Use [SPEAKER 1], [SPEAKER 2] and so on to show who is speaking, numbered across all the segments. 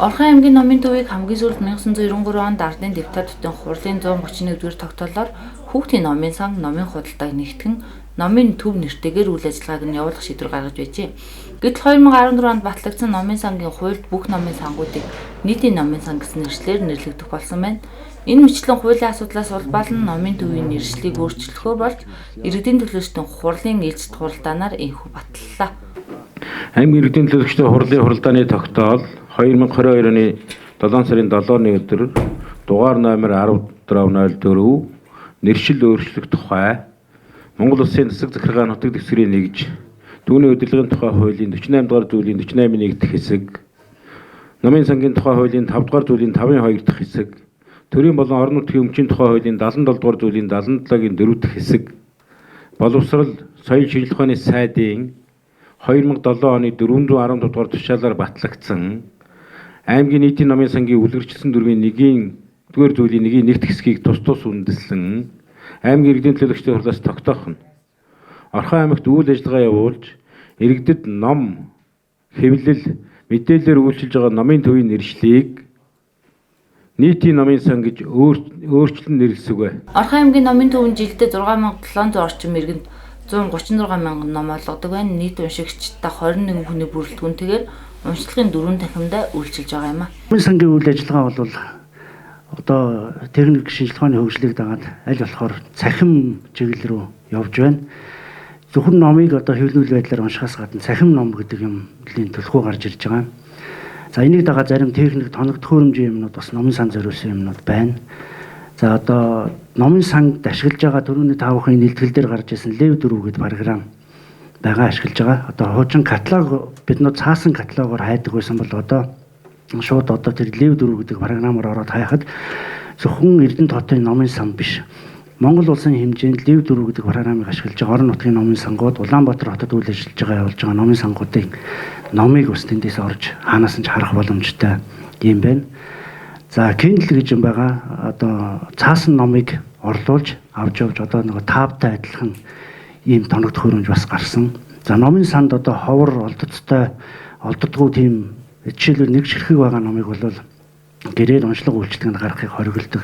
[SPEAKER 1] Орхон аймгийн номын төвийг хамгийн сүүлд 1993 онд ардын депутатуудын хурлын 131-р тогтоолоор хүүхдийн номын сан, номын худалдааг нэгтгэн номын төв нэртэйгээр үйл ажиллагааг нь явуулах шийдвэр гаргаж байжээ. Гэтэл 2014 онд батлагдсан номын сангийн хуульд бүх номын сангуудыг нийтийн номын сан гэсэн нэршлээр нэрлэгдэх болсон байна. Энэ мэтчлэн хуулийн асуудлаас улбаалан номын төвийн нэршлийг өөрчлөхөөр болж иргэдийн төлөөлөгчдийн хурлын ээлжит хуралдаанаар ийнхүү баталлаа.
[SPEAKER 2] Аймгийн иргэдийн төлөөлөгчдийн хурлын хуралдааны тогтоол 2022 оны 7 сарын 7-ны өдөр дугаар номер 10.04 нэршил өөрчлөх тухай Монгол Улсын засаг захиргаа нутаг дэвсгэрийн нэгж түүний удирдлагын тухай хуулийн 48 дугаар зүйлийн 48-ийн 1 дахь хэсэг, Номын сангийн тухай хуулийн 5 дугаар зүйлийн 5-ын 2 дахь хэсэг, Төрийн болон орон нутгийн өмчийн тухай хуулийн 77 дугаар зүйлийн 77-гийн 4 дахь хэсэг, боловсрол соёл шинжилгээ ухааны сайдын 2007 оны 415 дугаар тушаалаар батлагдсан аймгийн нийтийн номын сангийн үлгэрчилсэн дүрмийн 1-ийн 1-р зүйлийн 1-ийн 1 дахь хэсгийг тус тус үндэслэн аймгийн иргэдийн төлөөлөгчдийн хурлаас тогтоох нь Орхон аймагт үйл ажиллагаа явуулж иргэдэд ном, хэвлэл, мэдээллээр үйлчилж байгаа номын төвийн нэршлийг нийтийн номын сан гэж өөрчлөн нэрлэсүгэ.
[SPEAKER 1] Орхон аймгийн номын төв нь жилдээ 6700 орчим иргэнд 136 мянган ном олгодог байна. Нийт уншигчдаа 21 хүний бүрэлдэхүүнтэйгээр уншлагын 4 танхимдаа үйлчилж байгаа юм а.
[SPEAKER 3] Номын сангийн үйл ажиллагаа бол одоо техник шинжилгээ ухааны хөгжлийг дагаад аль болохоор цахим чиглэл рүү явж байна. Зөвхөн номыг одоо хэвлэмэл байдлаар уншихаас гадна цахим ном гэдэг юмлын төлхөө гарч ирж байгаа. За, энийг дагаад зарим техник тоног төхөөрөмжийн юмнууд бас номын сан зориулсан юмнууд байна. За, одоо номын санд ашиглаж байгаа түрүүний та бүхэн нэлтгэл дээр гарч ирсэн Лев 4 гэдэг програм байгаа, ашиглаж байгаа. Одоо хуучин каталог, бид нөө цаасан каталогоор хайдаг байсан бол одоо шууд одоо тэр Лев 4 гэдэг програмаар ороод хайхад зөвхөн Эрдэнэт хотын номын сан биш. Монгол улсын хэмжээнд Лев 4 гэдэг програмыг ашиглаж байгаа орон нутгийн номын сангууд, Улаанбаатар хотод үйл ажиллаж байгаа, явуулж байгаа номын сангуудын номыг бас тэндээс орж хаанаас нь ч харах боломжтой юм байна. За, Kindle гэж юм байгаа. Одоо цаасан номыг орлуулж авч явж одоо нөгөө табтай адилхан ийм тоног төхөөрөмж бас гарсан. За, номын санд одоо ховор олдоцтой, олддоггүй тийм, жишээлбэл, нэг ширхэг байгаа номыг бол гэрээр уншлага үйлчилгээнд гаргахыг хориглодог.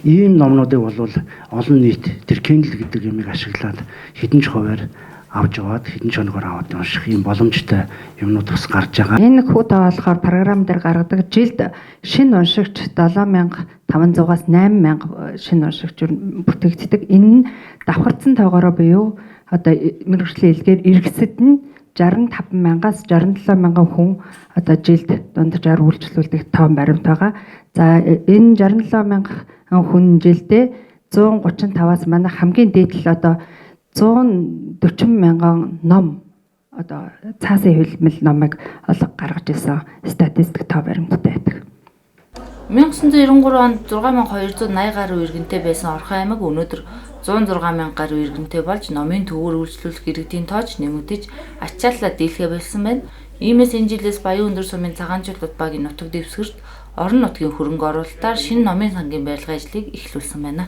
[SPEAKER 3] Ийм номнуудыг бол олон нийт тэр Kindle гэдэг юмыг ашиглаад хэдэн ч хувиар авч яваад, хэдэн ч хоногоор аваад унших ийм боломжтой юмнууд бас гарч байгаа.
[SPEAKER 4] Энэ хүү болохоор програм дээр гаргадаг, жилд шинэ уншигч 7500-аас 8000 шинэ уншигч бүтээгддэг. Энэ нь давхардсан тоогоороо буюу одоо мэргэжлийн хэлгээр эргэсэд нь 65 мянгаас 67 мянган хүн одоо жилд дунджаар үйлчлүүлдэг тоон баримт байгаа. За, энэ 67 мянган хүн жилдээ 135-аас манай хамгийн дээд л одоо 140 мянган ном, одоо цаасан хэвлэмэл номыг олго гаргаж ирсэн статистик тоо баримттай байдаг.
[SPEAKER 1] 1993 онд 6280 гаруй иргэнтэй байсан Орхон аймаг өнөөдөр 106 мянга гаруй иргэнтэй болж номын төвөөр үйлчлүүлэх иргэдийн тоо ч нэмэгдэж ачааллаа дийлэхээ больсон байна. Иймээс энэ жилээс Баян өндөр сумын Цагаанчулууд багийн нутаг дэвсгэрт орон нутгийн хөрөнгө оруулалтаар шинэ номын сангийн барилгын ажлыг эхлүүлсэн байна.